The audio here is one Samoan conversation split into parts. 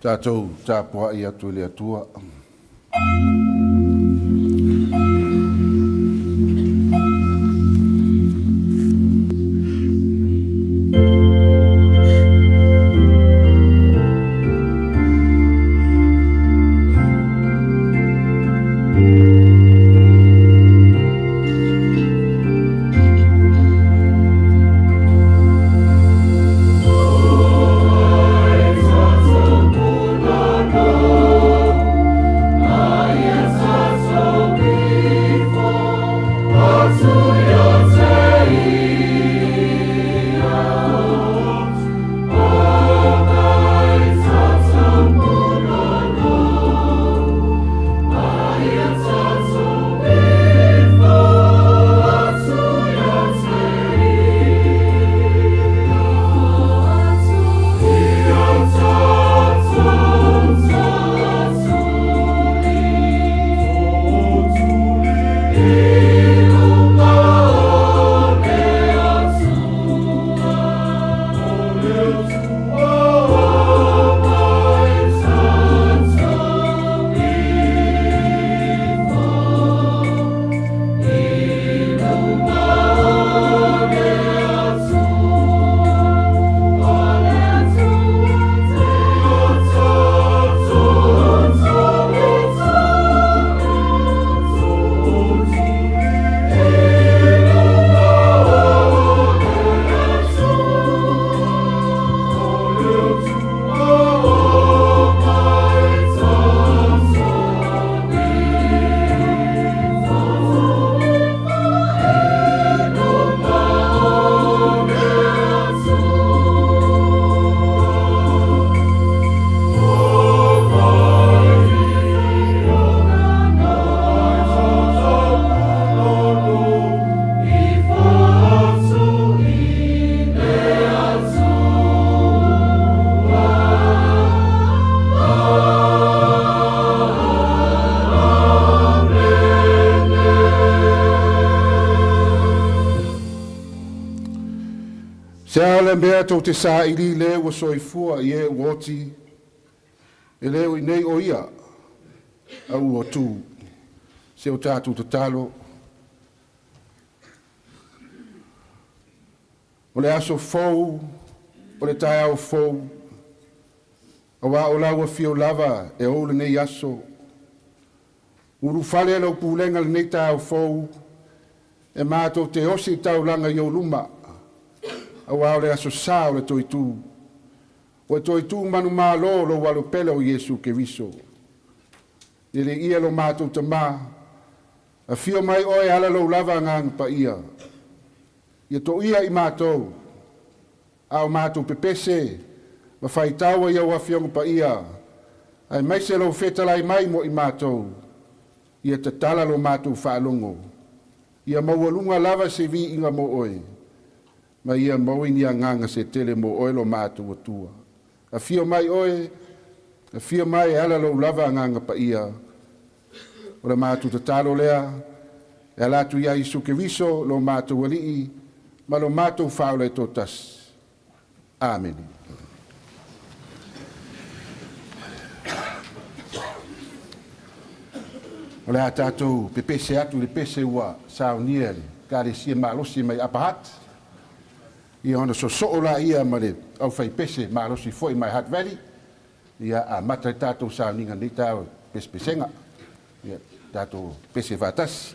Tatou tapuai atu i le Atua. Se a le mea tou te saili i le ua soifua i e ua oti, e le o i inei o ia, a ua tu. Se o tatou tatalo, o le aso fou, o le taeao fou, aua o lau afio lava e ou lenei aso. Ulufale lau pulega i lenei taeao fou, e matou te osi i taulaga i ou luma, aua o le aso sa o le toitu, ua e toe tu manumalo lou Alo pele o Iesu Keriso. Le ia lo matou Tama, afio mai oe e ala lou lava Agaga Paia, ia toia i matou, a o matou pepese ma faitau ai au Afioga Paia, aemaise lou fetalai mai mo i matou, ia tatala lo matou faalogo, ia maualuga lava se viiga mo oe, ma ia maua ni agaga se tele mo oe lo matou Atua. Afio mai oe, afio mai e ala lou lava Agaga Paia, o le matou tatalo lea, e ala atu ia Iesu Keriso lo matou Alii ma lo matou Faaola e toatasi. Amene. O le a tatou pepese atu i le pese ua saunia e le Ekalesia malosi mai Upper Hutt, ia ona sosoo laia ma le aufaipese malosi foi mai Hutt Valley, ia amata le tatou sauniga nei taeao i pesepesega. Ia tatou pese faatasi.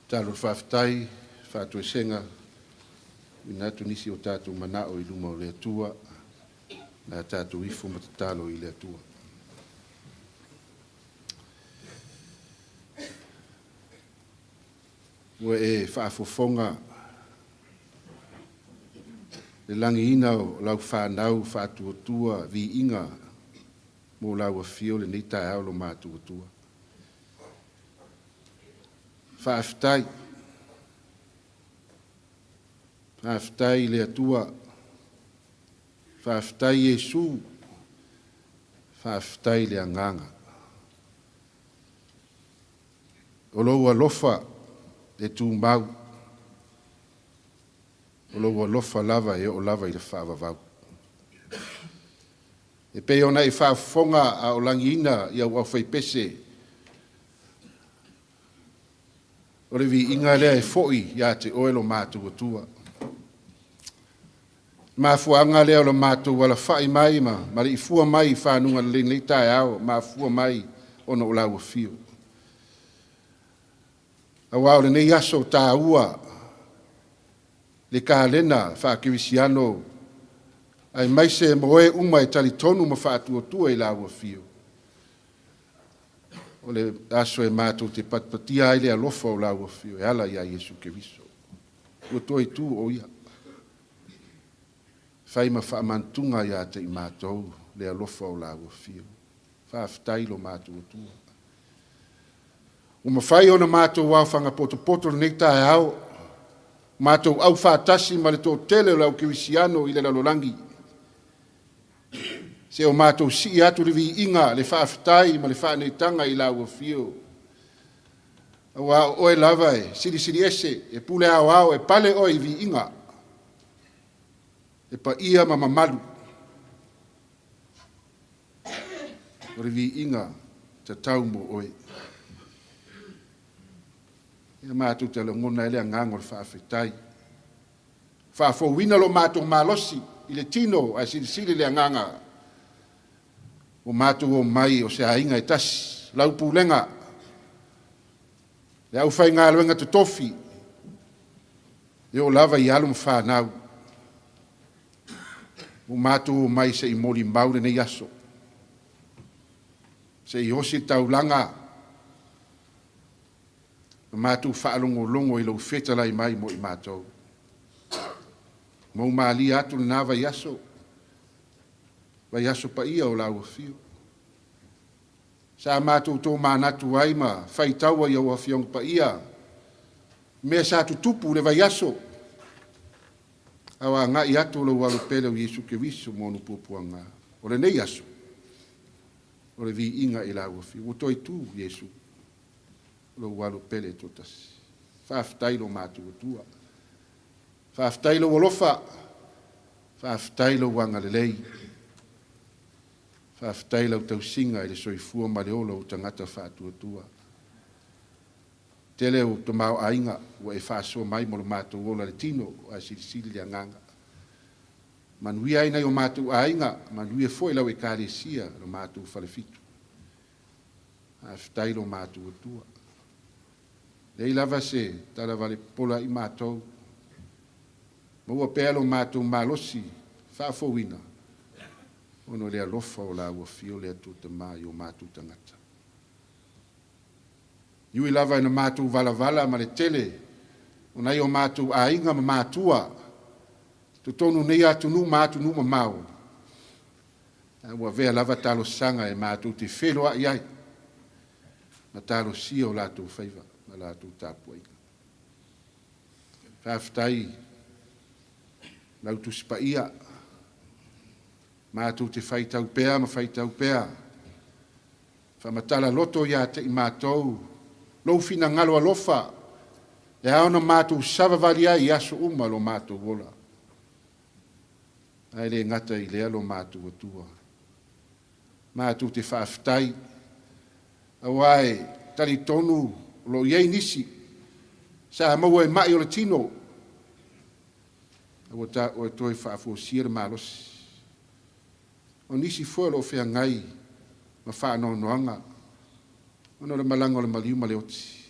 Tatalo o le faafetai, faatoesega, tuuina atu nisi o tatou manao i luma o le Atua, na tatou ifo ma tatalo i le Atua. Ua e faafofoga le lagiina o lau fanau faatuatua viiga mo lau afio lenei taeao lo matou Atua. Faafetai. Faafetai i le Atua. Faafetai Iesu. Faafetai le Agaga. O lou alofa e tumau, o lou alofa lava e oo lava i le faavavau. E pei ona e faafofoga a o lagiina i au aufaipese, o le viiga lea e foi ia te oe lo matou Atua. Mafuaaga lea o le matou alafai mai ma maleifua mai i fanuga lelei i lenei taeao, mafua mai ona o lau afio. Aua o lenei aso taua le kalena faakerisiano aemaise mo e uma e talitonu ma faatuatua i lau afio. O le aso e matou te patipatia ai le alofa o lau afio e ala ia Iesu Keriso. Ua toe tu o ia. Fai ma faamantuga ia te i matou le alofa o lau afio. Faafetai lo matou Atua. Ua mafai ona matou aofaga potopoto lenei taeao, matou aufaatasi ma le toatele o le au kerisiano i le lalolagi, se o matou sii atu le viiga, le faafetai ma le faaneetaga i lau afio. Aua o oe lava e silisili ese, e pule aoao, e pale oe i viiga, e paia ma mamalu. O le viiga tatau mo oe. Ia matou te lagona ai le agaga o le faafetai. Faafouina lo matou malosi i le tino ae silisili le agaga ua matou omai o se aiga e tasi, lau pulega, le aufaigaluega totofi, e oo lava i alo ma fanau. Ua matou omai se i molimau lenei aso, se i osi le taulaga, ma matou faalogologo i lou fetalai mai mo i matou. Ma malia atu lena vaiaso, vaiaso paia o lau afio. Sa matou tomanatu ai ma faitaua i au Afioga Paia, mea sa tutupu le vaiaso, a o agai atu lou alo pele o Iesu Keriso mo ona puapuaga. O lenei aso, o le viiga i lau afio. Ua toe tu Iesu, lou alo pele e toatasi. Faafetai lo matou Atua. Faafetai lou alofa, faafetai lou agalelei, faafetai lau tausiga i le soifua ma le ola o tagata faatuatua. Tele o tamaoaiga ua e faasoa mai mo le matou ola i le tino, ae silisili le agaga. Manuia ai nai o matou aiga, manuia foi lau ekalesia, lo matou falefitu. Faafetai lo matou Atua. Leai lava se talavale popola i matou, maua pea lo matou malosi faafouina, ona o le alofa o lau afio le Atua Tama i o matou tagata. E ui lava ina matou valavala ma le tele o nai o matou aiga ma matua, totonu nei atunuu ma atunuu mamao, ae ua avea lava talosaga e matou te feloai ai, ma talosia o latou faiva ma latou tapuaiga. Faafetai lau Tusi Paia, matou te faitau pea ma faitau pea, faamatala loto ia te i matou, lou finagalo alofa, e ao ona matou savavali ai i aso uma lo matou ola. Ae le gata i lea lo matou Atua. Matou te faafetai, aua e talitonu o lo o i ai nisi sa maua e mai o le tino, ua ta oe toe faafosia le malosi. O nisi foi o lo o feagai ma faanoanoaga ona o le malaga o le maliu ma le oti.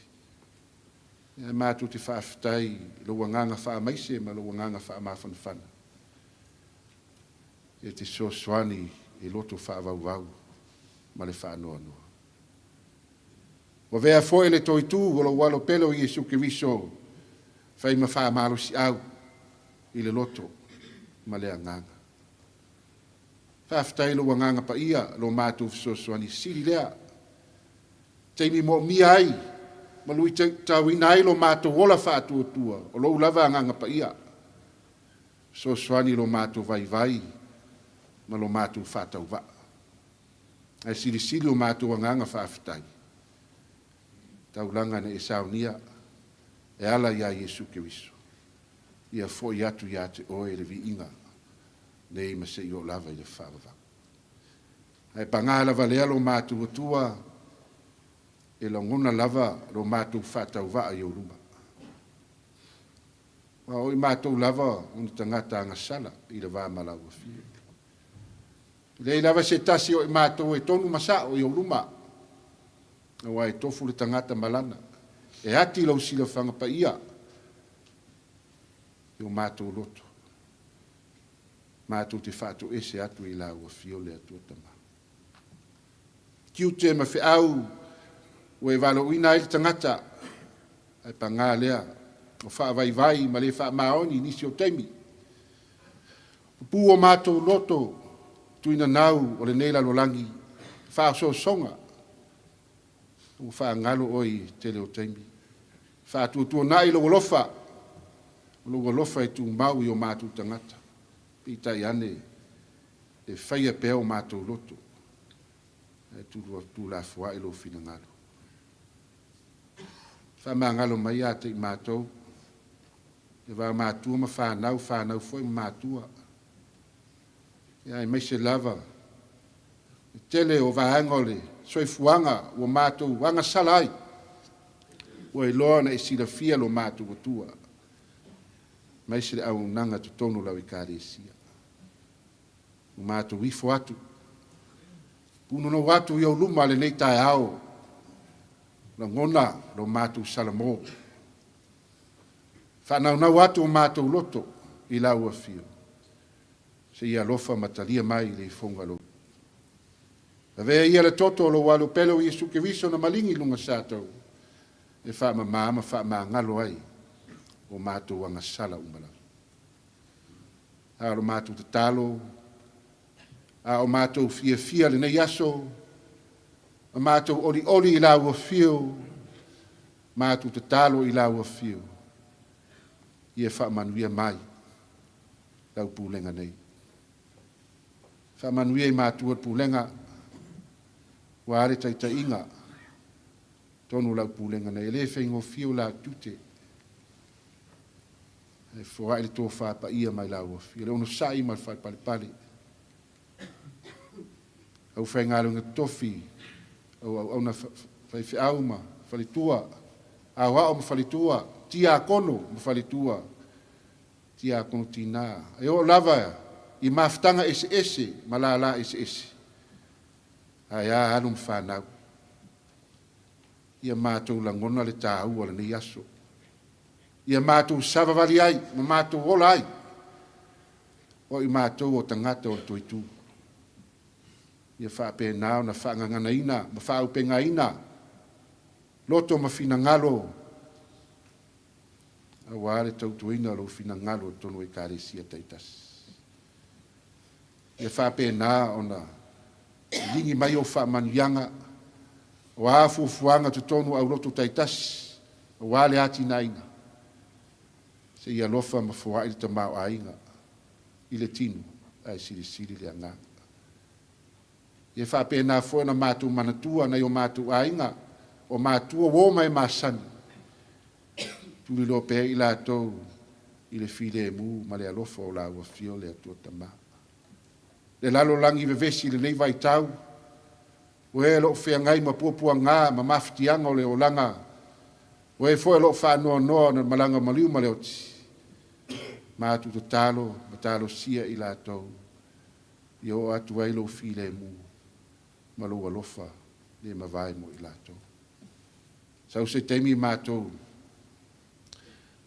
Ia, matou te faafetai i lou agaga faamaise ma lou agaga faamafanafana e te fesoasoani i loto faavauvau ma le faanoanoa. Ua avea foi le toe tu o lou alo pele o Iesu Keriso fai ma faamalosiau i le loto ma le agaga. Faafetai i lou agaga paia, lo matou fesoasoani sili lea. Taimi moomia ai ma luitauina ai lo matou ola faatuatua, o lou lava agaga paia, fesoasoani i lo matou vaivai ma lo matou faatauvaa. Ae silisili o matou agaga faafetai, taulaga na e saunia e ala iā Iesu Keriso, ia foi atu ia te oe le viiga nei ma seia oo lava i le faavavau. Ae paga lava lea lo matou Atua, e lagona lava lo matou faatauvaa i ou luma. Aua o i matou lava o ni tagata agasala i le va ma lau Afio. E leai lava se tasi o i matou e tonu ma sa'o i ou luma, aua e tofu le tagata ma lana, e ati lau silafaga paia i o matou loto, matou te faatoese atu i lau Afio le Atua Tama. Tiute ma feau ua e valaauina ai le tagata, ae paga lea, o faavaivai ma le faamaoni i nisi o taimi. Pupū o matou loto, tuinanau o lenei lalolagi, faaosoosoga, ua faagalo oe i le tele o taimi. Faatuatuanai lou alofa, o lou alofa e tumau i o matou tagata. Peitai ane, e faia pea o matou loto, ae tuulafoai lou finagalo. Faamagalo mai ia te i matou, le va matua ma fanau, fanau foi ma matua, aemaise lava le tele o vaega o le soifuaga ua matou agasala ai, ua iloa ona e silafia lo matou Atua, aemaise le auaunaga totonu o lau Ekalesia. Ua matou ifo atu, punonou atu i ou luma lenei taeao, lagona lo matou salamo, faanaunau atu o matou loto i lau afio, seia alofa ma talia mai i le ifoga lou. Avea ia le toto o lou alo pele o Iesu Keriso na maligi i luga satau, e faamamā ma faamagalo ai o matou agasala uma lava. A o le matou tatalo, a o matou fiafia lenei aso, ma matou olioli i lau afio, matou tatalo i lau afio, ia faamanuia mai lau pulega nei. Faamanuia i matua le pulega, ua a le taitaiga, tonu lau pulega nei, e le faigofie o la tiute, e foai le tofa paia mai lau afio, le onosai ma le falepalepale, au faigaluega totofi, au auauna faifeau ma faletua, aoao ma faletua, tiakono ma faletua, tiakono tina, e oo lava i mafutaga eseese ma lala eseese, ae a alu ma fanau. Ia matou lagona le taua o lenei aso. Ia matou savavali ai ma matou ola ai, o i matou o tagata o le toitu. Ia faapena ona faagaganaina ma faaupegaina loto ma finagalo, aua le tautuaina o lou finagalo i totonu o Ekalesia taitasi. Ia faapena ona ligi mai ou faamanuiaga, o a fuafuaga totonu aulotu taitasi, aua le atinaeina, seia alofa ma foai le tamaoaiga i le tino, ae silisili le agaga. Ia faapena foi ona matou manatua nai o matou aiga, o matua uo ma e masani, tuliloa pea i latou i le filemu ma le alofa o lau afio le Atua Tama. Le lalolagi vevesi i lenei vaitau, o e o lo o feagai ma puapuaga ma mafatiaga o le olaga, o e foi o lo o faanoanoa ona malaga maliu ma le oti, matou tatalo ma talosia i latou, ia oo atu ai lou filemu ma lou alofa le mavae mo i latou. Sau se taimi matou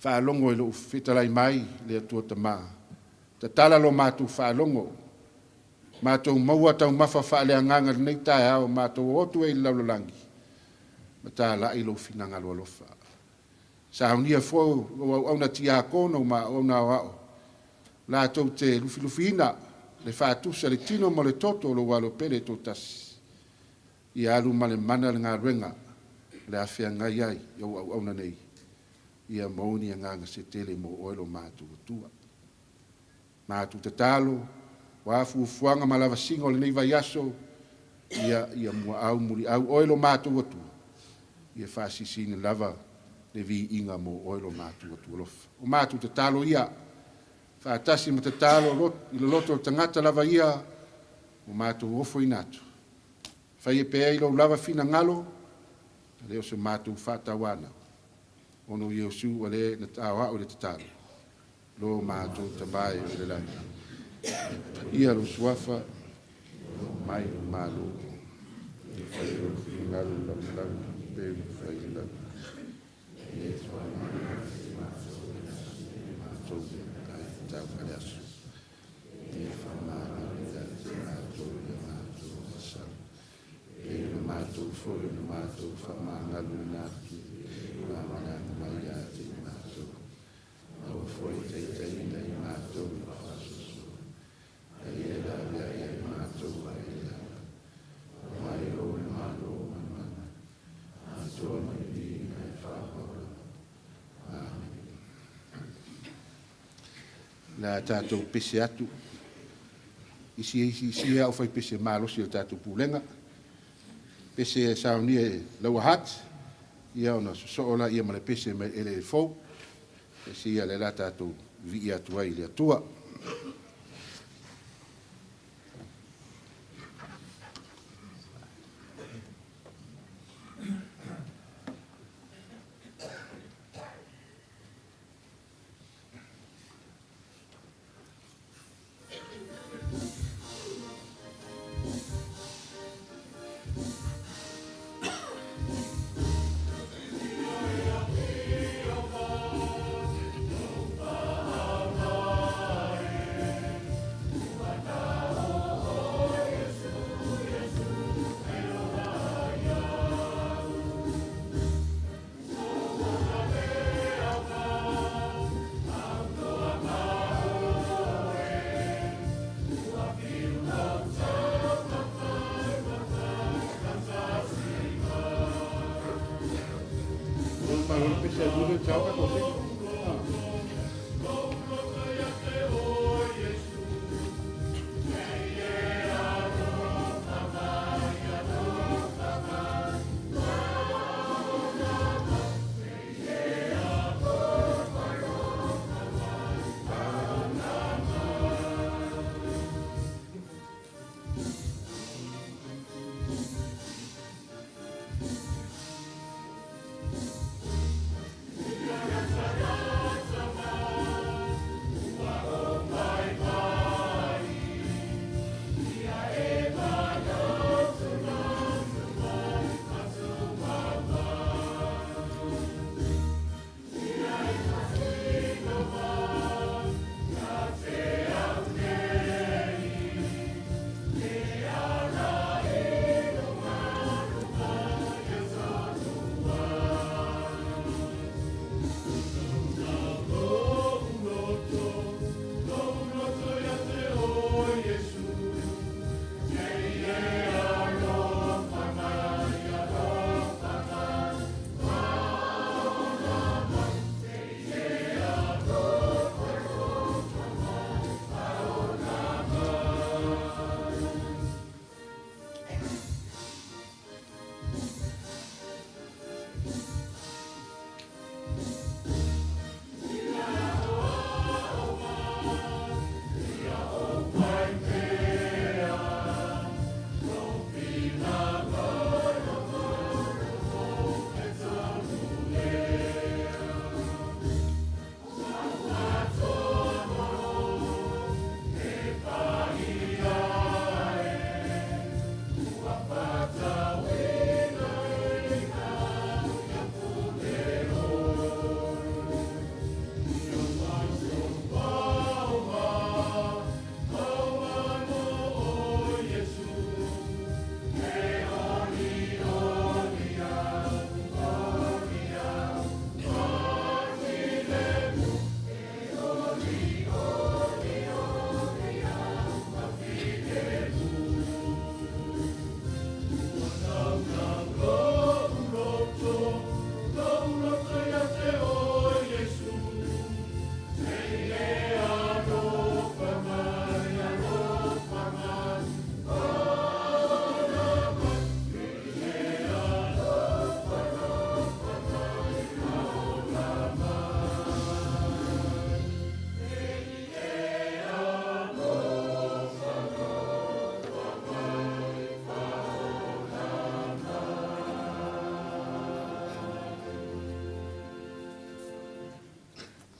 Faalogo i lou fetalai mai le Atua Tama, tatala lo matou faalogo, matou maua taumafa faaleagaga i lenei taeao, matou o atu ai i le lalolagi ma talai lou finagalo alofa. Saunia foi lau auauna tiakono ma auauna aoao latou te lufilufiina le faatusa le tino ma le toto o lou Alo pele e toatasi, ia alu ma le mana le galuega o le a feagai ai i ou auauna nei, ia maua ni agaga se tele mo oe lo matou Atua. Matou tatalo, o a fuafuaga ma lavasiga o lenei vaiaso, ia muaau muliau oe lo matou Atua, ia faasilisili lava le viiga mo oe lo matou Atua alofa. O matou tatalo ia, faatasi ma tatalo i le loto o le tagata lava ia ua matou ofoina atu, faia pea i lou lava finagalo, e le o se matou faatauanau, ona o Iesu ua le na taoao i le tatalo, lo matou Tama e oo i le lagi, ia lou suafa, mai lou malo, ia faia lou finagalo i le lalolagi e pei ona fai i le lagi. Matou meaai tatau i le aso, ia faamagalo ia te matou e matou asala, e pei ona matou foi ona matou faamagaloina atu e malaga mai ia te i matou. Aua foi ne i taitaiina i matou i le faasoasoa, a ia laveai ia i matou mai le leaga. Aua e lou le Malo ma le mana, atoa ma le viiga e faauau lava. Amene. O le a tatou pese atu i isi au fai pese malosi o le tatou Pulega, pese e saunia e Lower Hutt, ia ona sosoo laia ma le pese mai eleele fou, pese ia lea o le a tatou vivii atu ai i le Atua.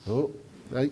Oh, ai.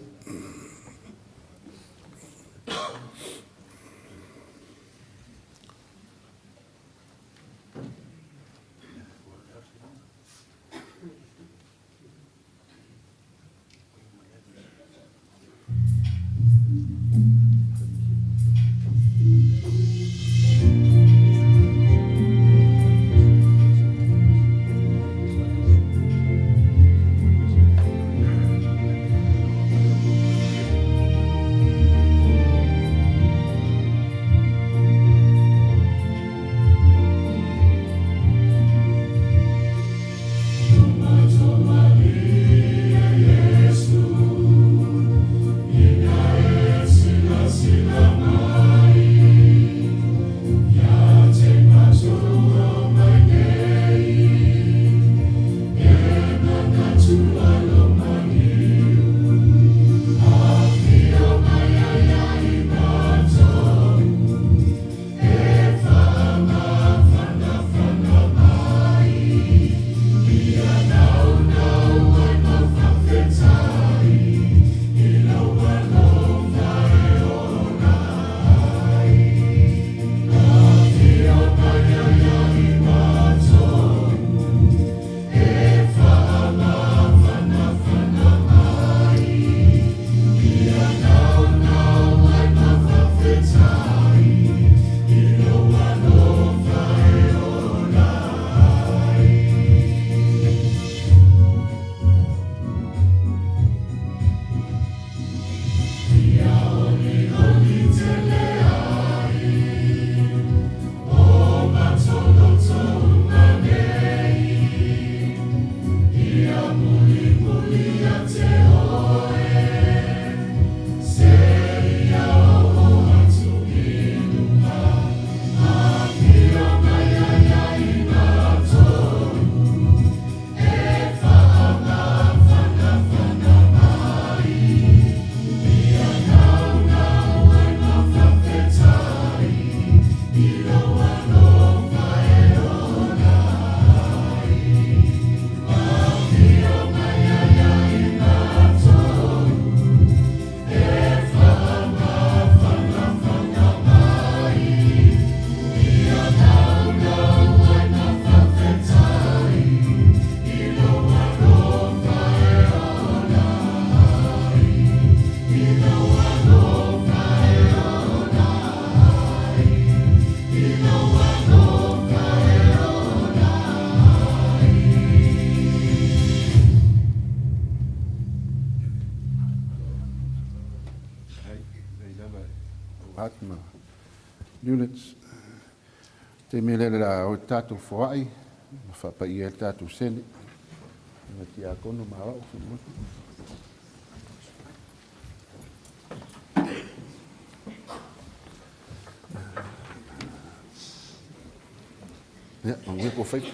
Newlands. Taimi lea le a o tatou foai ma faapaia ai le tatou sene. Ma tiakono ma ao Ia, manuia ko faiva.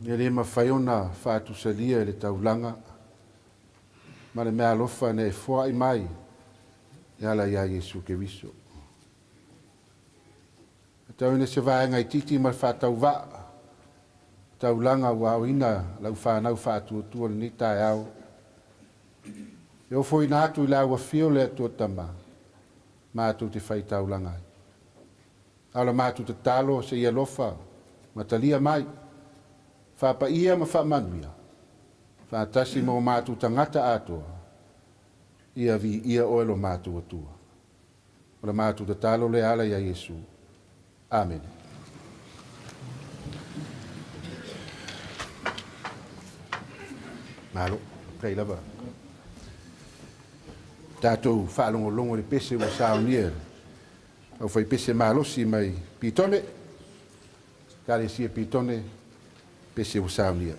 E le mafai ona faatusalia e le taulaga ma le meaalofa na e foai mai e ala iā Iesu Keriso. E tauina se vaega itiiti ma le faatauvaa taulaga ua aoina lau fanau faatuatua lenei taeao. E ofoina atu i le auafio o le Atua Tama, matou te faitaulaga ai. A o la matou tatalo se i alofa ma talia mai, faapaia ma faamanuia, faatasi ma o matou tagata atoa, ia viia oe lo matou Atua. O la matou tatalo lea ala iā Iesu. Amene. Malo, faafetai lava. Tatou faalogologo i le pese ua saunia e le aufaipese malosi mai Pitone, Ekalesia Pitone, pese ua saunia.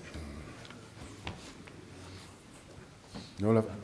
No lava.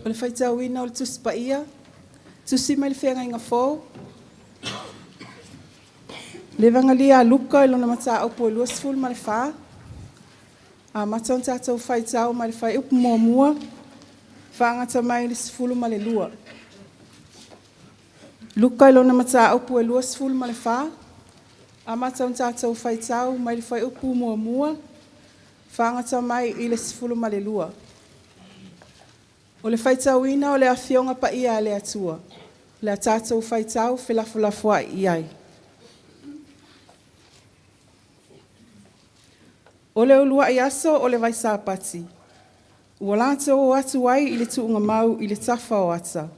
O le faitauina o le Tusi Paia, Tusi mai le Feagaiga Fou, le Evagalia a Luka i lona mataupu e 24, amata ona tatou faitau mai le fuaiupu muamua faagata mai le 12. Luka i lona mataupu e 24, amata ona tatou faitau mai le fuaiupu muamua faagata mai i le 12. O le faitauina o le Afioga Paia a le Atua, o le a tatou faitau felafolafoai i ai. O le uluai aso o le vai Sapati ua latou o atu ai i le tuugamau i le tafa o ata,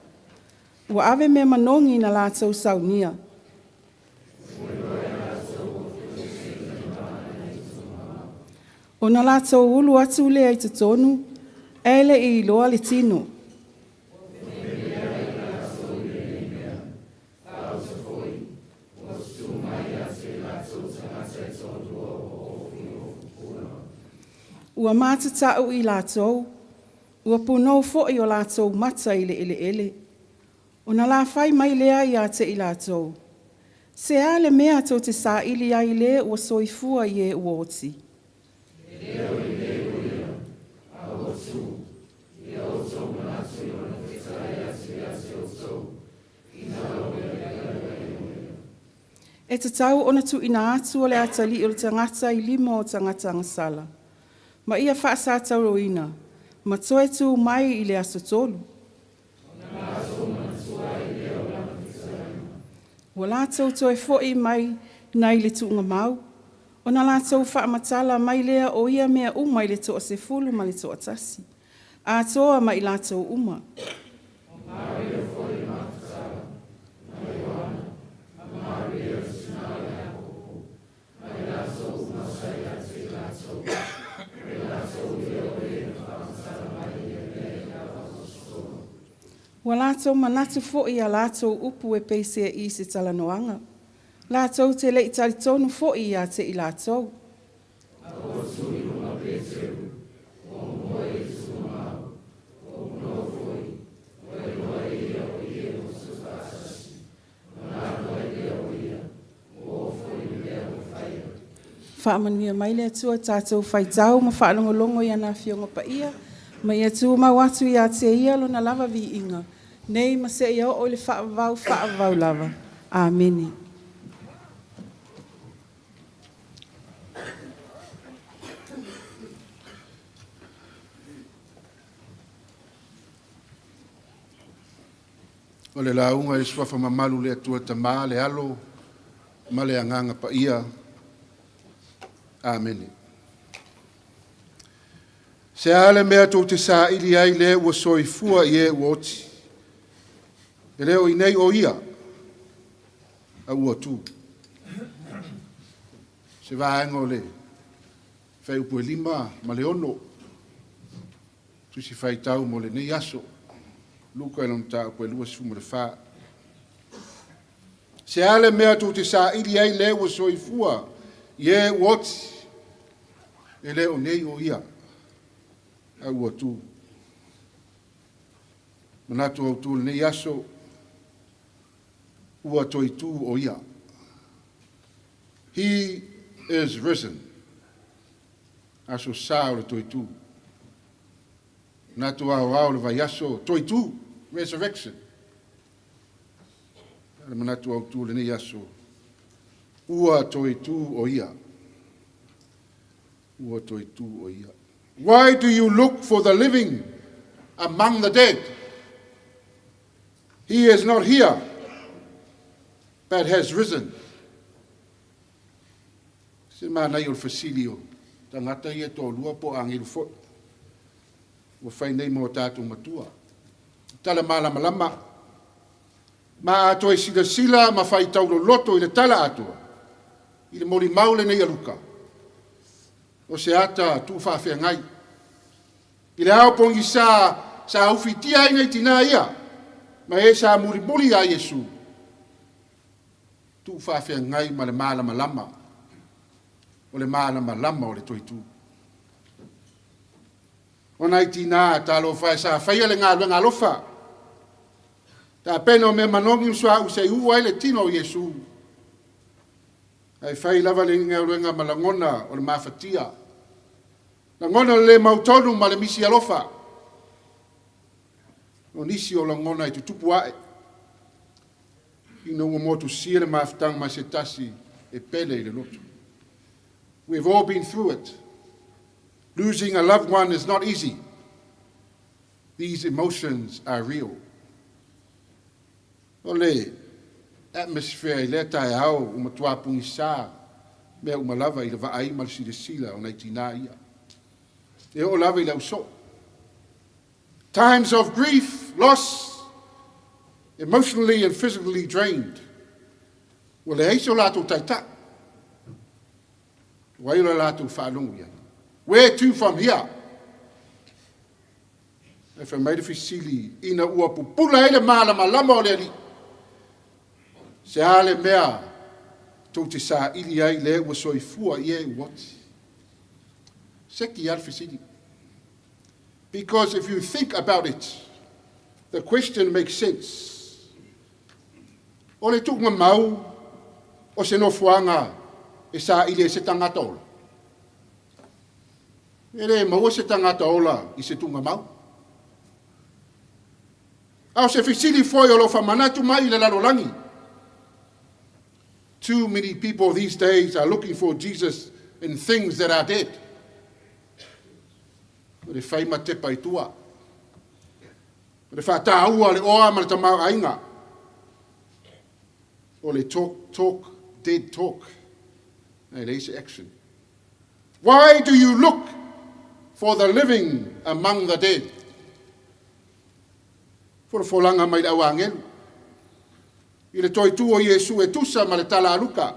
ua ave mea manogi na latou saunia. Ona latou ulu atu lea i totonu ae le i iloa le tino. Ua matatau i latou, ua punou foi o latou mata i le eleele. Ona lafai mai lea ia te i latou, “Se a le mea tou te saili ai i le ua soifua i e ua oti? E tatau ona tuuina atu o le Atalii o le Tagata i lima o tagata agasala, ma ia faasatauaina, ma toe tu mai i le aso tolu.” Ua latou toe foi mai nai le tuugamau, ona latou faamatala mai lea o ia mea uma i le toasefulu ma le toatasi, atoa ma i latou uma. Ua latou manatu foi i a latou upu e peiseai i se talanoaga, latou te le i talitonu foi ia te i latou. Faamanuia mai le Atua i le tatou faitau ma faalogologo i ana Afioga Paia, ma ia tumau atu ia te Ia Lona lava viiga, nei ma seia oo i le faavavau faavavau lava. Amene. O le lauga i le Suafa mamalu le Atua Tama, le Alo ma le Agaga Paia. Amene. Se a le mea tou te saili ai le ua soifua i e ua oti? E le o i nei o ia, a ua tu. Se vaega o le fuaiupu e 5 ma le 6, Tusi Faitau mo lenei aso, Luka i lona mataupu e 24. Se a le mea tou te saili ai le ua soifua i e ua oti? E le o nei o ia, a ua tu. Manatu autu o lenei aso, ua toe tu o ia. He is risen. Aso sa o le toe tu. Manatu aoao o le vaiaso, toe tu, resurrection. Le manatu autu o lenei aso, ua toe tu o ia. Ua toe tu o ia. Why do you look for the living among the dead? He is not here, but has risen. Se manaia o le fesili o tagata ia e toalua po o agelu foi ua fai nei ma o tatou matua. Tala malamalama, ma a toe silasila ma faitau loloto i le tala atoa, i le molimau lenei a Luka, o se ata tuufaafeagai. I le ao pogisa sa ufitia ai nai tinā ia, ma e sa mulimuli ia Iesu, tuufaafeagai ma le malamalama, o le malamalama o le toe tu. O nai tinā, talofa e sa faia le galuega alofa. Tapena o mea manogi ma suauu se i uu ai le tino o Iesu. Ae fai lava le galuega ma lagona o le mafatia. Lagona o le le mautonu ma le misi alofa. O nisi o lagona e tutupu ae ina ua motusia le mafutaga ma se tasi e pele i le loto. We've all been through it. Losing a loved one is not easy. These emotions are real. O le atmosphere i lea taeao ua matua pogisa mea uma lava i le vaai ma le silasila o nai tinā ia. E oo lava i le ausoo. Times of grief, loss, emotionally and physically drained. Ua leai so latou taitai. O ai o le latou faalogo i ai? Where to from here? Ae fai mai le fesili ina ua pupula ai le malamalama o le Alii. Se a le mea tou te saili ai le ua soifua i e ua oti. Seki a le fesili. Because if you think about it, the question makes sense. O le tuugamau o se nofoaga e saili ai se tagata ola. E le maua se tagata ola i se tuugamau. A o se fesili foi o lo faamanatu mai i le lalolagi. Too many people these days are looking for Jesus in things that are dead. O le fai ma tepa i tua. O le faataua le oa ma le tamaoaiga. O le talk, talk, dead talk. E leai se action. Why do you look for the living among the dead? Folafolaga mai le au agelu. I le toe tu o Iesu e tusa ma le tala a Luka.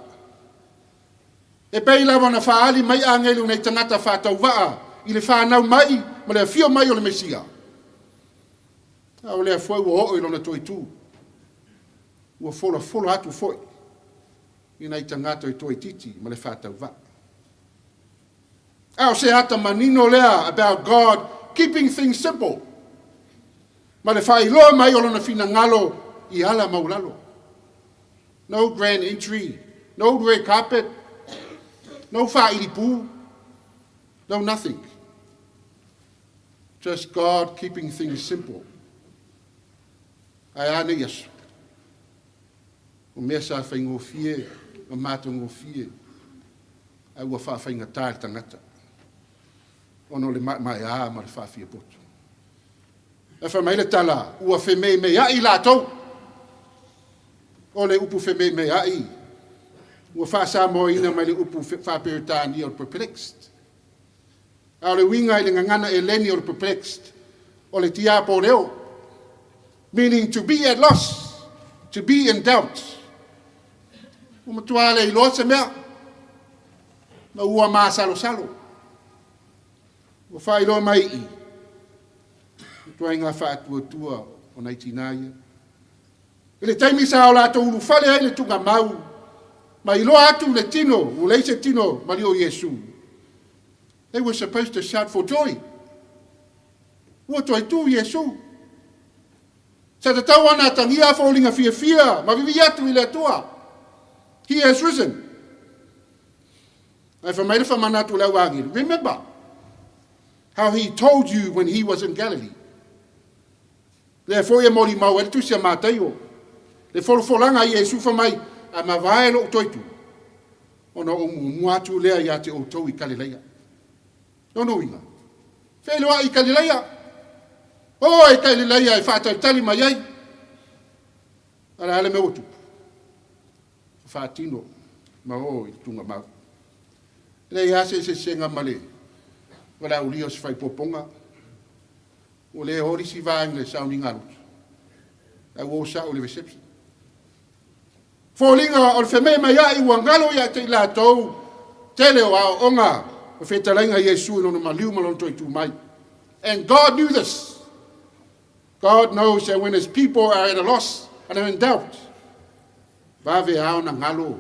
E pei lava na faaali mai agelu nei tagata faatauvaa i le fanau mai ma le afio mai o le Mesia. A o lea foi ua oo i lona toe tu. Ua folafola atu foi i nai tagata i toe titi ma le faatauvaa. A o se ata manino lea about God keeping things simple. Ma le faailoa mai o lona finagalo i ala maulalo. No grand entry, no red carpet, no faailipu, no nothing. Just God keeping things simple. Ae a nei aso. O mea sa faigofie ma matagofie ae ua faafaigata le tagata. Ona o le maemaea ma le faafiapoto. E fai mai le tala, ua fememeai latou. O le upu fememeai, ua faasamoaina mai le upu faaperetania o le perplexed. A o le uiga i le gagana eleni o le perplexed, o le tiapoleo, meaning to be at loss, to be in doubt. Ua matua le iloa se mea, ma ua masalosalo. Ua faailoa mai i, ituaiga faatuatua o nai tinā ia. I le taimi sa o latou ulufale ai le tuugamau, ma iloa atu le tino, ua leai se tino maliu o Iesu. They were supposed to shout for joy. Ua toe tu Iesu. Sa tatau ona atagia foliga fiafia ma vivii atu i le Atua. He has risen. Ae fai mai le faamanatu le au agelu. Remember how he told you when he was in Galilee. Lea foi e molimau ai le tusi a Mataio. Le folafolaga a Iesu fai mai, a mavae lou toe tu. Ona ou muamua atu lea ia te outou i Kalileia. Lona uiga. Feiloai i Kalileia. O e Kalileia e faatalitali mai ai. A le a le mea ua tupu. Faatino ma o i le tuugamau. E leai lava se eseesega ma le valaaulia o se faaipoipoga. Ua le o le isi vaega i le sauniga a lotu. Ae ua o sao i le reception. Foliga o le fememeai ua galo ia te i latou tele o aoaoga o fetalaiga Iesu i lona maliu ma lona toe tu mai. And God knew this. God knows that when his people are at a loss and are in doubt, vave a ona galo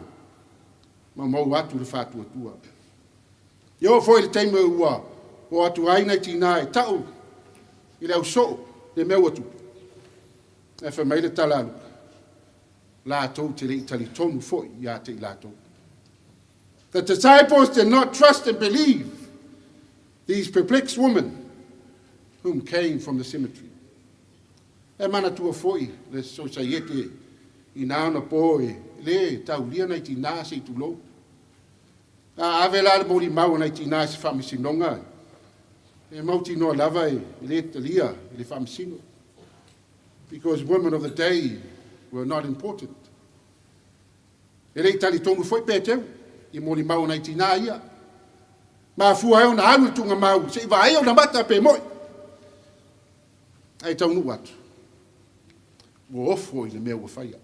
ma mau atu le faatuatua. E oo foi le taimi ua o atu ai nai tinā e ta'u i le ausoo le mea ua tupu. Ae fai mai le tala a Luka, latou te le i talitonu foi ia te i latou. The disciples did not trust and believe these perplexed women whom came from the cemetery. E manatua foi le sosaiete i na ona po e lē taulia nai tinā se i tulou. A ave la le molimau a nai tinā i se faamasinoga, e mautinoa lava e lē talia i le faamasino. Because women of the day were not important. E le i talitonu foi Peteru i molimau a nai tinā ia. Mafua ai ona alu i le tuugamau se i vaaia ona mata pe mo'i. Ae taunuu atu, ua ofo i le mea ua faia.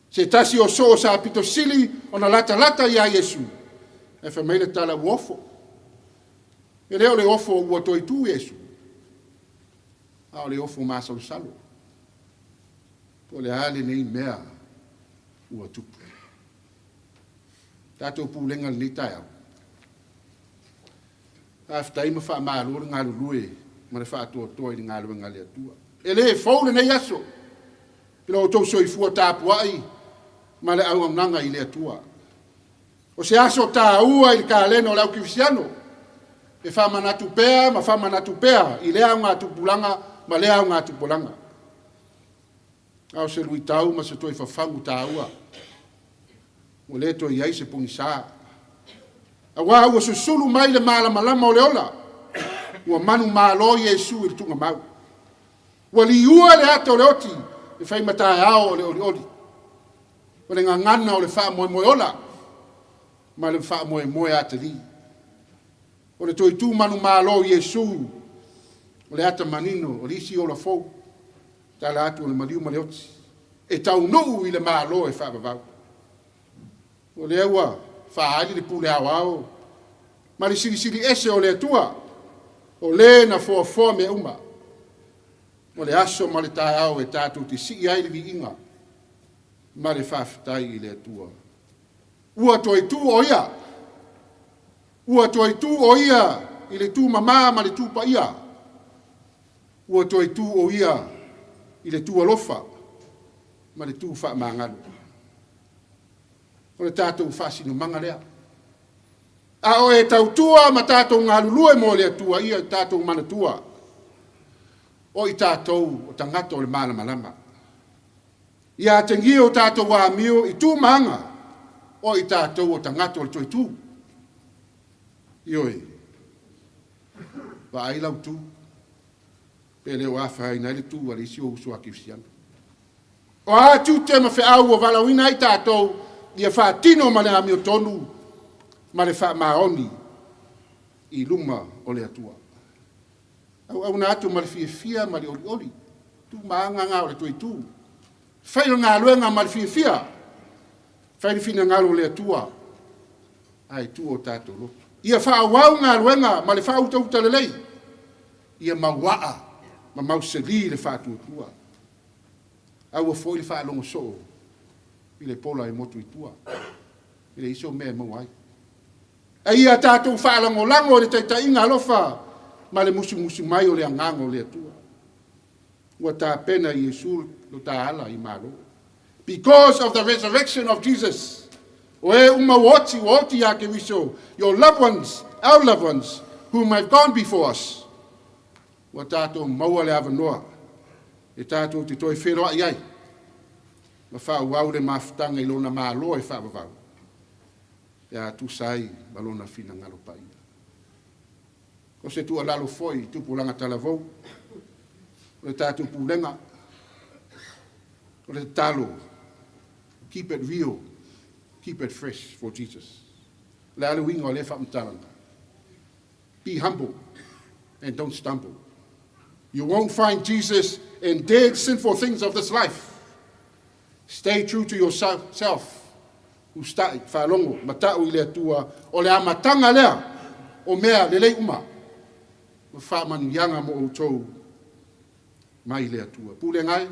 Se tasi o soo sa pito sili ona latalata iā Iesu, ae fai mai le tala ua ofo. E le o le ofo ua toe tu Iesu, a o le ofo masalosalo. Po o le a lenei mea ua tupu. Tatou pulega i lenei taeao. Faafetai ma faamalo le galulue ma le faatoatoa i le galuega a le Atua. E lē fou lenei aso i lo outou soifua tapuai ma le auaunaga i le Atua. O se aso tāua i le kalena o le au kerisiano e faamanatu pea ma faamanatu pea i lea augatupulaga ma lea augatupulaga. A o se luitau ma se toe fafagu tāua ua lē toe i ai se pogisā. Auā ua susulu mai le malamalama o le ola, ua manumalo Iesu i le tuugamau. Ua liua le ata o le oti e fai ma taeao o le olioli. O le gagana o le faamoemoe ola ma le faamoemoe atalii. O le toe tu manumalo o Iesu, o le ata manino o le isi ola fou, tala atu o le maliu ma le oti, e taunuu i le Malo e faavavau. O lea ua faaali le pule aoao ma le silisili ese o le Atua, o lē na foafoa mea uma. O le aso ma le taeao e tatou te sii ai le viiga ma le faafetai i le Atua. Ua toe tu o ia, ua toe tu o ia i le tumamā ma le tupaia. Ua toe tu o ia i le tu alofa ma le tu faamagalo. O le tatou faasinomaga lea. A o e tautua ma tatou galulue mo le Atua ia tatou manatua, o i tatou o tagata o le malamalama. Ia atagia o tatou amio i tu ma aga, o i tatou o tagata o le toetū. Ioe, vaai lau tu, pe le o afaina ai le tu a le isi ou uso a kerisiano. O a tiute ma feau ua valaauina ai tatou, ia faatino ma le amiotonu ma le faamaoni i luma o le Atua. Auauna atu ma le fiafia ma le olioli, tu ma aga gā o le toetū. Fai o galuega ma le fiafia, fai le finagalo o le Atua, ae tuu o tatou loto. Ia faaauau galuega ma le faautauta lelei, ia mauaa ma mausali le faatuatua. Aua foi le faalogo soo i le pola e motu i tua, e leai se mea e maua ai. A ia tatou faalagolago i le taitaiga alofa ma le musumusu mai o le agaga o le Atua. Ua tapena Iesu lo ta ala i malo. Because of the resurrection of Jesus, o e uma ua oti, ua oti ia Keriso, your loved ones, our loved ones, whom have gone before us, ua tatou maua le avanoa e tatou te toe feloai ai ma faaauau le mafutaga i lona Malo e faavavau, pe a tusa ai ma lona finagalo paia. O se tuualalo foi i tupulaga talavou, o le tatou pulega, o le tatalo, keep it real, keep it fresh for Jesus. O le a le uiga o lea faamatalaga? Be humble and don't stumble. You won't find Jesus in dead sinful things of this life. Stay true to yourself. Usitai, faalogo, mata'u i le Atua, o le amataga lea o mea lelei uma ma faamanuiaga mo outou mai le Atua. Pulega e,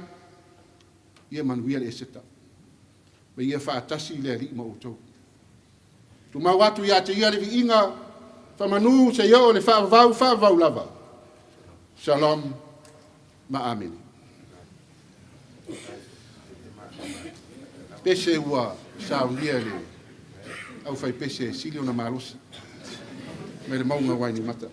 ia manuia le Eseta, ma ia faatasi le Alii ma outou. Tumau atu ia te ia le viiga Faamanu seia oo i le faavavau faavavau lava. Shalom ma Amene. Pese ua saunia e le aufaipese e sili ona malosi mai le mauga o Wainimata.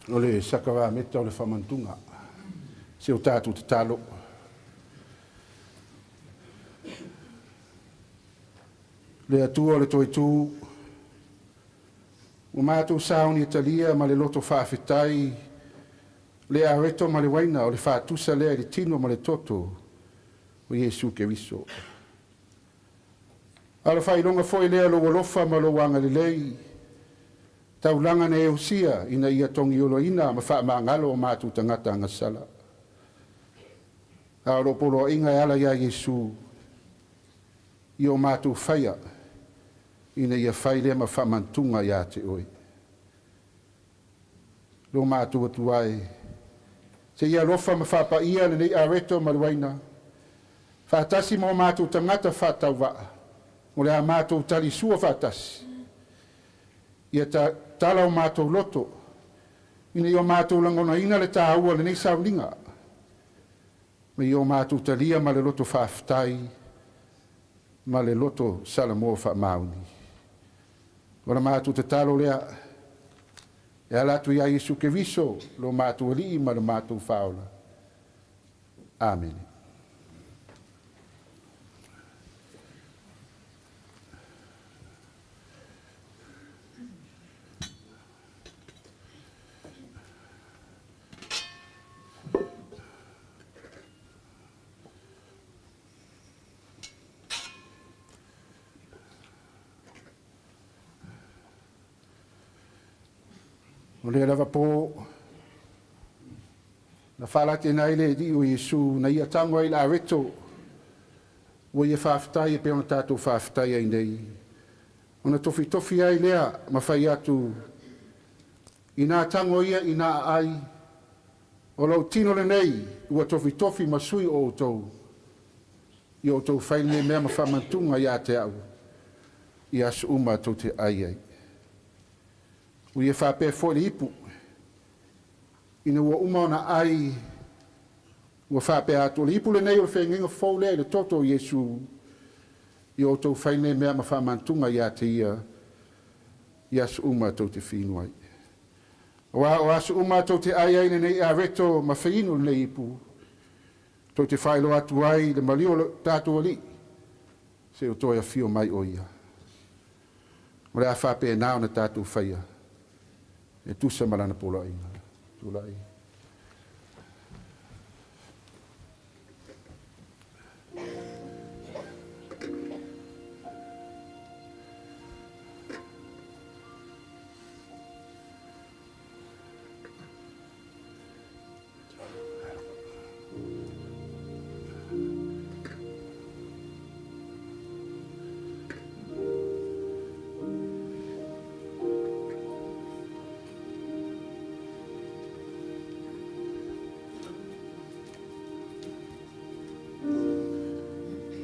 O le sakarameta o le faamanatuga. Se o tatou tatalo. Le Atua o le toitū, ua matou sauni e talia ma le loto faafetai le areto ma le uaina o le faatusa lea i le tino ma le toto o Iesu Keriso. A o le faailoga foi lea o lou alofa ma lou agalelei, taulaga na e osia ina ia togiolaina ma faamagalo o matou tagata agasala. A o lou poloaiga e ala ia Iesu, i o matou faia, ina ia fai lea ma faamanatuga ia te oe. Lo matou Atua e, se i alofa ma faapaia lenei areto ma le uaina, faatasi ma o matou tagata faatauvaa, o le a matou talisua faatasi, ia tatala o matou loto, ina ia o matou lagonaina le tāua o lenei sauniga, ma ia o matou talia ma le loto faafetai ma le loto salamo faamaoni. O le matou tatalo lea, e ala atu ia Iesu Keriso, lo matou Alii ma le matou Faaola. Amene. O lea lava po na faalatina ai le Alii o Iesu na ia tago ai le areto ua ia faafetai e pei ona tatou faafetai ai nei. Ona tofitofi ai lea ma fai atu, ina tago ia ina aai, o lou tino lenei ua tofitofi ma sui o outou, ia outou fai lenei mea ma faamanatuga ia te au, i aso uma tou te ai ai. Ua ia faapea foi le ipu, ina ua uma ona ai, ua faapea atu, o le ipu lenei o le feagaiga fou lea i le toto o Iesu, ia outou fai lenei mea ma faamanatuga ia te ia, i aso uma tou te fiinu ai. Aua o aso uma tou te ai ai lenei areto ma feinu lenei ipu, tou te faailoa atu ai le maliu o le tatou Alii, se o toe afio mai o ia. O le a faapena ona tatou faia, e tusa ma lana poloaiga. Tulai.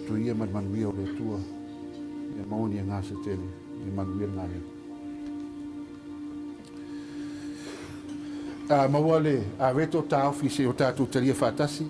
Tuia ma le manuia o le Atua, ia maua ni aga se tele, ia manuia le galuega. A maua le areto taofi se o tatou talia faatasi.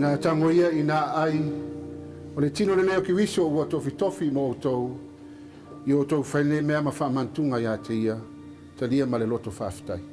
Ina tago ia ina ai, o le tino lenei o Keriso ua tofitofi mo outou, i outou fai lenei mea ma faamanatuga ia te ia, talia ma le loto faafetai.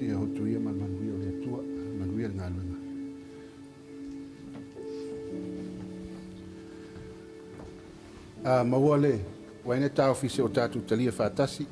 Ia hotu ia ma le manuia o le Atua, manuia le galuega. A maua le uaine taofi se o tatou talia faatasi.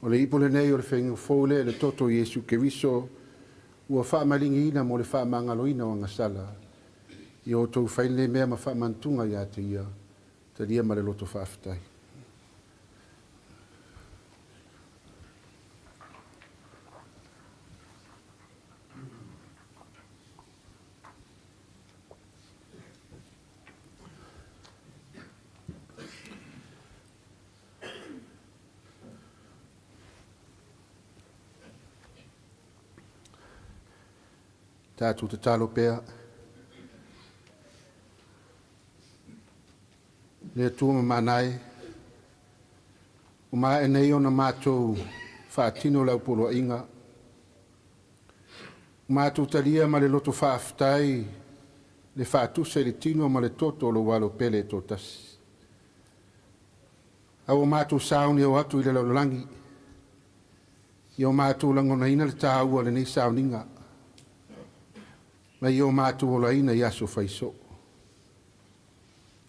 O le ipu lenei o le faiga fou lea i le toto o Iesu Keriso ua faamaligiina mo le faamagaloina o agasala. Ia outou fai lenei mea ma faamanatuga ia te ia, talia ma le loto faafetai. Tatou tatalo pea. Le Atua mamana e, ua maea nei ona matou faatino lau poloaiga, ua matou talia ma le loto faafetai le faatusa i le tino ma le toto o lou Alo pele e toatasi. A ua matou sauni o atu i le lalolagi, ia o matou lagonaina le taua o lenei sauniga, ma ia o matou olaina i aso faisoo,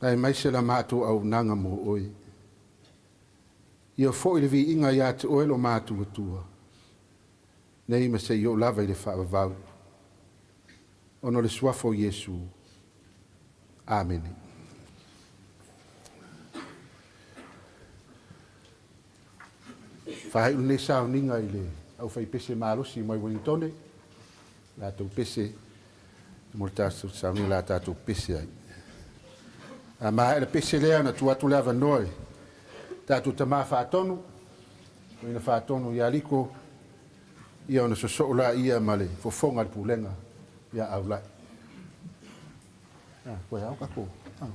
aemaise la matou auaunaga mo oe. Ia foi le viiga ia te oe lo matou Atua, nei ma seia oo lava i le faavavau, ona o le suafa o Iesu. Amene. Faaiu lenei sauniga i le aufaipese malosi mai Ueligitone, latou pese mo le tatou sauniga o le a tatou pepese ai. A maea le pese lea, ona tuu atu le avanoa i tatou tama faatonu, toeaina faatonu ia Liko, ia ona sosoo laia ma le fofoga o le pulega ia Aulai. Ah, koe au kako. Ah,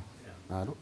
malo.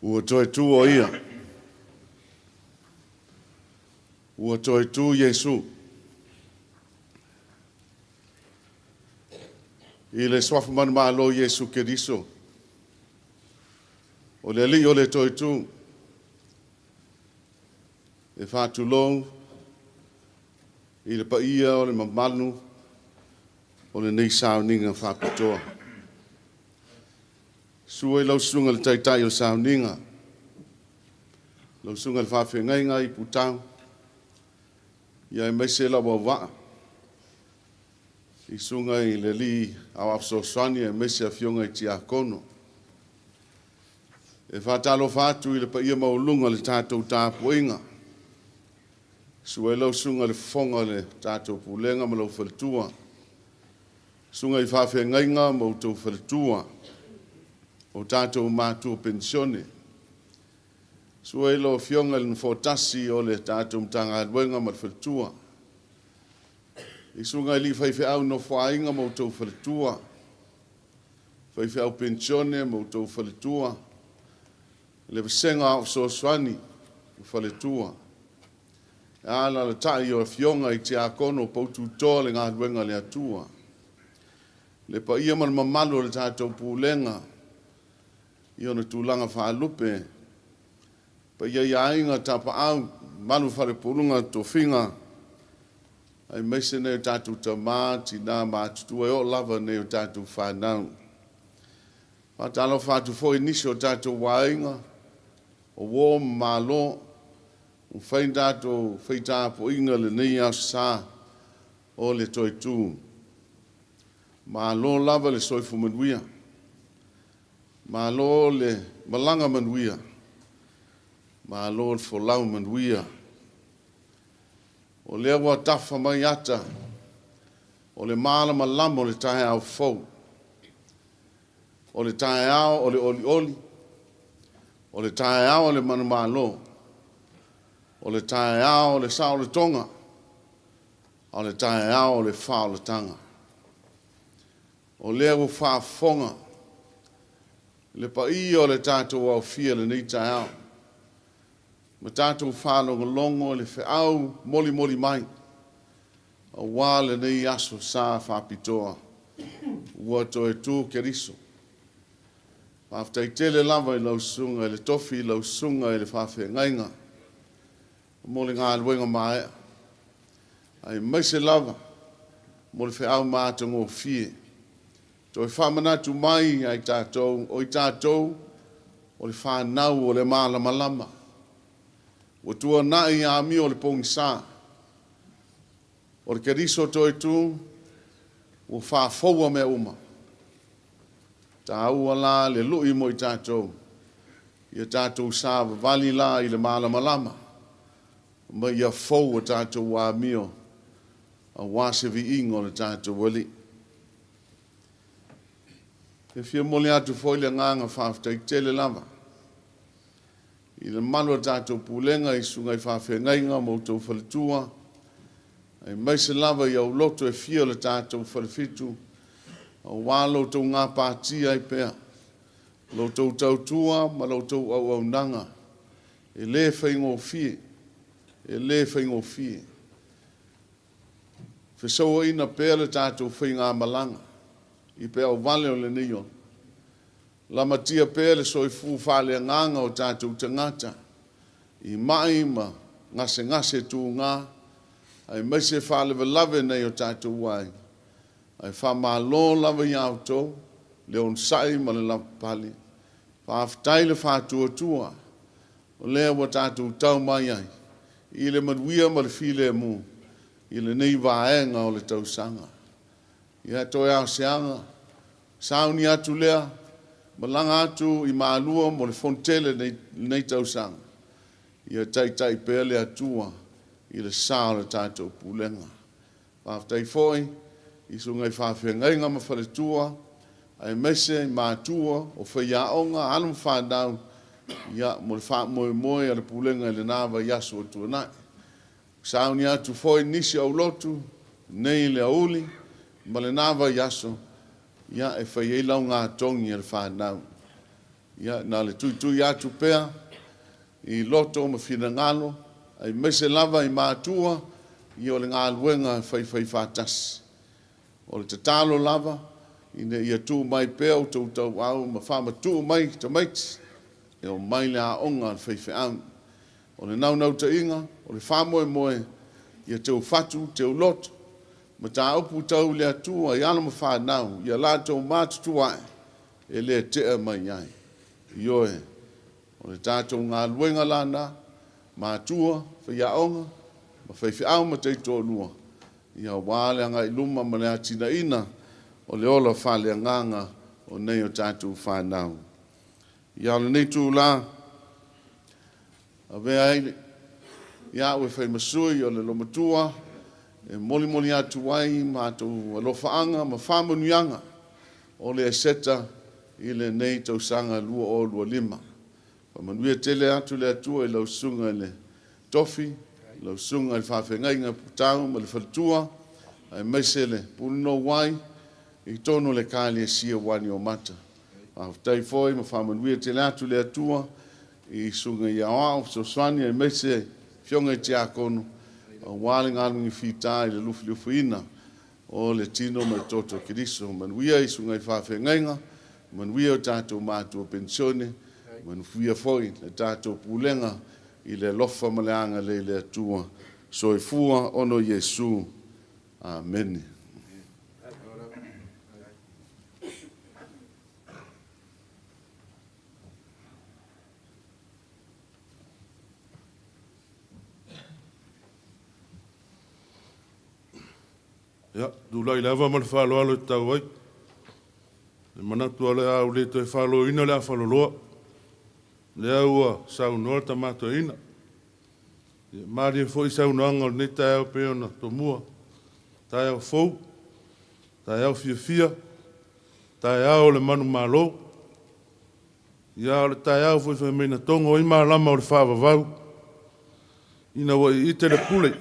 Ua toe tu o ia. Ua toe tu Iesu. I le suafa manumalo Iesu Keriso, o le Alii o le toe tu, e faatulou i le paia o le mamalu o lenei sauniga faapitoa. Sua i lau susuga i le Taitai o le sauniga, lau susuga i le Faafeagaiga i Putau, ia aemaise lau auvaa, i susuga i le Alii Aoao Fesoasoani aemaise Afioga i Tiakono. E faatalofa atu i le paia maualuga o le tatou tapuaiga. Susu ai lau susuga i le Fofoga o le tatou Pulega ma lou faletua, susuga i faafeagaiga ma outou faletua, o tatou matua penisione. Susu ai lau Afioga i le Nofoa tasi o le tatou Matagaluega ma le faletua, i susuga i alii faifeau nofoaiga ma outou faletua, faifeau penisione ma outou faletua, le vasega o fesoasoani ma faletua. E alaalatai o afioga i tiakono poututoa le galuega a le Atua. Le paia ma le mamalu o le tatou pulega i ona tulaga faalupe, paia i aiga tapaau, mamalu falepuluga tofiga, aemaise nai o tatou tama, tina matutua e oo lava i nai o tatou fanau. Faatalofa atu foi i nisi o tatou aiga, o uo ma malo, ua mafai ona tatou fai tapuaiga i lenei Aso Sa o le toe tu. Malo lava le soifua manuia, malo le malaga manuia, malo le folau manuia. O lea ua tafa mai ata o le malamalama o le taeao fou, o le taeao o le olioli, o le taeao o le manumalo, o le taeao o le saolotona, a o le taeao o le faaolataga. O lea ua faafofoga le paia o le tatou aofia i lenei taeao, ma tatou faalogologo i le feau molimoli mai aua lenei aso sa faapitoa ua toe tu Keriso. Faafetai tele lava i lau susuga i le tofi, lau susuga i le faafeagaiga mo le galuega maeaea, aemaise lava mo le feau matagofie. Toe faamanatu mai ia i tatou, o i tatou o le fanau o le malamalama. Ua tuanai amio o le pogisa, o le Keriso toe tu, ua faafoua mea uma. Taua la le lui mo i tatou, ia tatou savavali la i le malamalama, ma ia fou a tatou amio aua se viiga o le tatou Alii. E fia momoli atu foi le agaga faafetai tele lava i le mamalu o le tatou pulega i susuga i faafeagaiga ma outou faletua, aemaise lava i aulotu e fia o le tatou falefitu, aua lo outou gapatia ai pea, lo outou tautua ma lo outou auaunaga, e le faigofie, e le faigofie. Fesouaina pea le tatou faigamalaga i peauvale o lenei ola, lamatia pea le soifua faaleagaga o tatou tagata i mai ma gasegase tuga, aemaise faalavelave nai o tatou aiga, ae faamalo lava ia outou le onosai ma le lavapapale. Faafetai le faatuatua, o lea ua tatou tau mai ai i le manuia ma le filemu i lenei vaega o le tausaga. Ia toe a o se aga, sauni atu lea, malaga atu i Malua mo le fonotele i lenei tausaga, ia taitai pea le Atua i le sa o le tatou pulega. Faafetai foi i susuga i faafeagaiga ma faletua, aemaise i matua o faiaoga, alo ma fanau, ia, mo le faamoemoe a le pulega i lena vaiaso ua tuanai. Sauni atu foi nisi aulotu nei le aoauli ma lena vaiaso, ia, e fai ai laugatogi a le fanau. Ia, na o le tuitui atu pea i loto ma finagalo, aemaise lava i matua, ia o le galuega e faifaifaatasi. O le tatalo lava, ina ia tuu mai pea outou tauau ma faamatuu mai tamaiti e omai le aoga a le faifeau. O le naunautaiga, o le faamoemoe, ia teufatu, teuloto, mataupu tau i le Atua i alo ma fanau, ia latou matutua ae, e le tea mai ai. Ioe, o le tatou galuega la na, matua, faiaoga, ma faifeau ma taitoalua, ia aua le agai i luma ma le atinaeina o le ola faaleagaga o nei o tatou fanau. Ia, o lenei itula, avea ai au e fai ma sui o le Loomatua e molimoli atu ai matou alofaaga ma faamanuiaga o le Eseta i lenei tausaga 2025. Faamanuia tele atu le Atua i lau Susuga i le Tofi, lau Susuga i le Faafeagaiga Putau ma le Faletua, aemaise le Pulenouai i totonu o le Ekalesia Waniomata. Faafetai foi ma faamanuia tele atu le Atua i Susuga i Aoao Fesoasoani aemaise Afioga i Tiakono aua le galuega fita i le lufilufiina o le tino ma le toto o Keriso. Manuia i Susuga i Faafeagaiga, manuia o tatou matua penisione, manuia foi le tatou pulega i le alofa ma le agalelei o le Atua. Soifua ona o Iesu. Amene. Ia, tulai lava ma le faaaloalo e tatau ai. E manatu o le a ou le toe faloina le afaloloa. Lea ua saunoa le Tama Toeaina. Ia, malie foi saunoaga o lenei taeao pei ona tomua. Taeao fou, taeao fiafia, taeao o le manumalo. Ia, o le taeao foi fai mai na togo ai malama o le faavavau ina ua iite le pule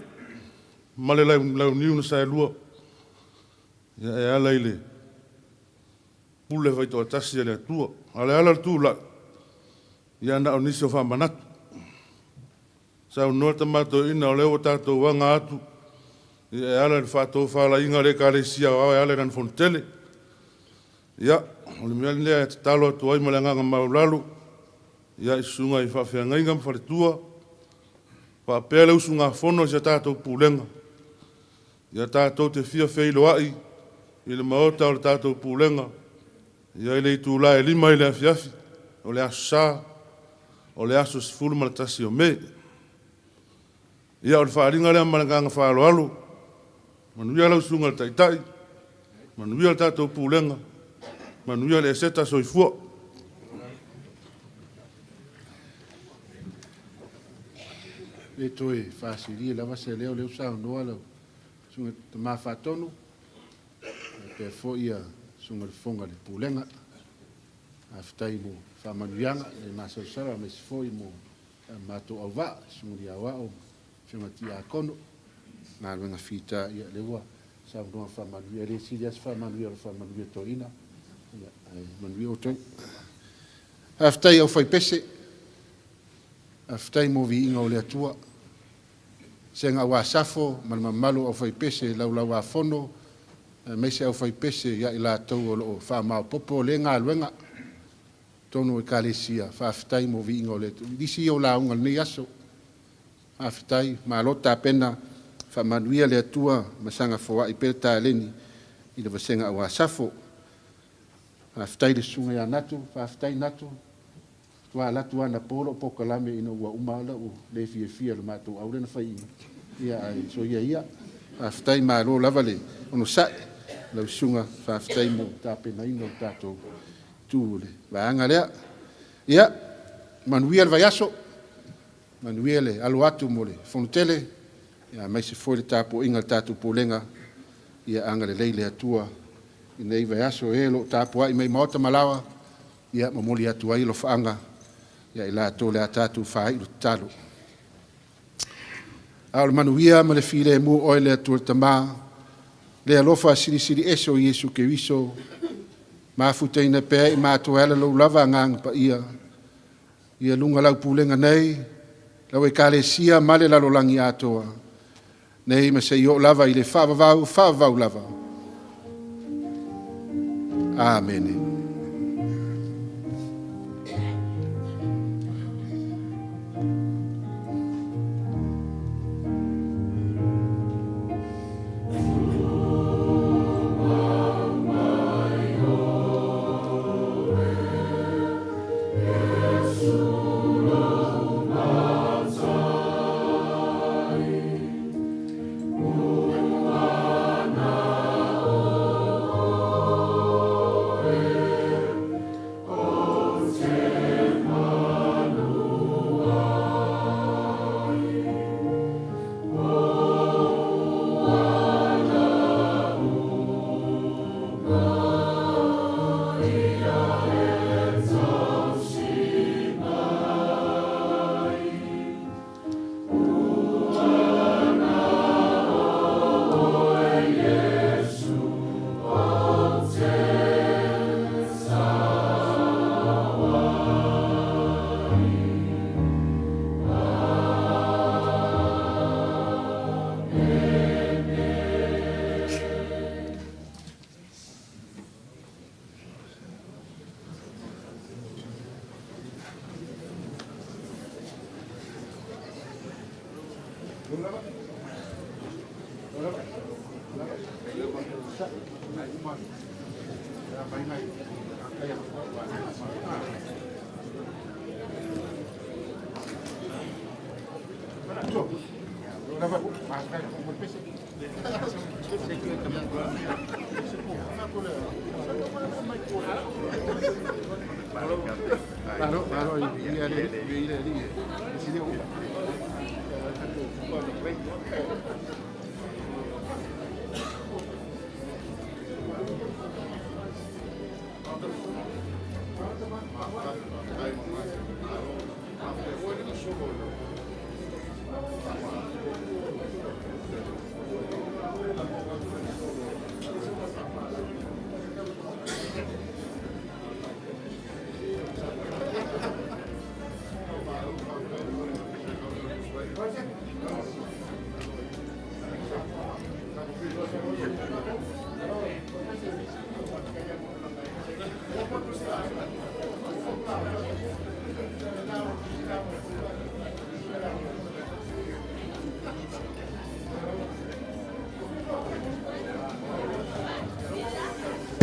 ma le launiu na saelua, ia, e ala i le pule faitoatasi a le Atua. A o le ala o le tulai, ia na o nisi o faamanatu. Saunoa le Tama Toeaina o lea ua tatou aga atu ia e ala i le faatofalaiga a le Ekalesia Aoao e ala i lana fonotele. Ia, o le mea lea e tatalo atu ai ma le agaga maualalo ia i susuga i faafeagaiga ma faletua, faapea le usugafono i si a tatou pulega, ia tatou te fia feiloai i le maota o le tatou pulega ia i le itula e 5 i le afiafi o le Aso Sa, o le aso 11 o Me. Ia, o le faaaliga lea ma le agaga faaaloalo. Manuia lau susuga i le Taitai, manuia le tatou pulega, manuia le Eseta, soifua. Le toe faasilia lava se leo, lea ua saunoa lau Susuga Tama Faatonu, faapea foi ia Susuga i le Fofoga o le Pulega. Faafetai mo faamanuiaga le masalosalo aemaise foi mo matou auvaa, Susuga i le Aoao, Afioga Tiakono, galuega fita, ia lea ua saunoa faamanuia, e le sili lava se faamanuia o le faamanuia toeaina, ia ae manuia outou. Faafetai au faipese, faafetai mo viiga o le Atua. Sega aua Safo ma le mamalu o aufaipese laulauafono, aemaise aufaipese ia i latou o lo o faamaopopo le galuega totonu o Ekalesia, faafetai mo viiga o le Atua. Nisi ia o lauga o lenei aso, faafetai, malo tapena, faamanuia le Atua ma saga foai pea le taleni i le vasega aua Safo. Faafetai i le susuga ia Natu, faafetai Natu, faatoa alu atu anapo lou polokalame ina ua uma lou le fiafia i le matou au lea na fai ia ae soia ia. Faafetai, malo lava le onosai lau susuga, faafetai mo le tapenaina o le tatou itu o le vaega lea. Ia, manuia le vaiaso, manuia le alo atu mo le fonotele, aemaise foi le tapuaiga a le tatou pulega, ia agalelei le Atua i lenei vaiaso. E o lo o tapuai mai maota ma laoa, ia momoli atu ai alofaaga ia i latou o le a tatou faaiu le tatalo. A o le manuia ma le filemu oe le Atua le Tama, le alofa silisili ese o Iesu Keriso, Mafutaina pea i matou e ala lou lava Agaga Paia, ia luga lau pulega nei, lau Ekalesia ma le lalolagi atoa, nei ma seia oo lava i le faavavau, faavavau lava. Amene.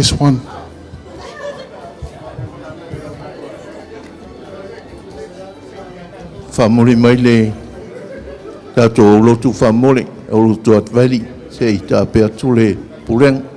This one. Faamuli mai le tatou aulotu faamuli, aulotu atveli, se i taape atu le pulega.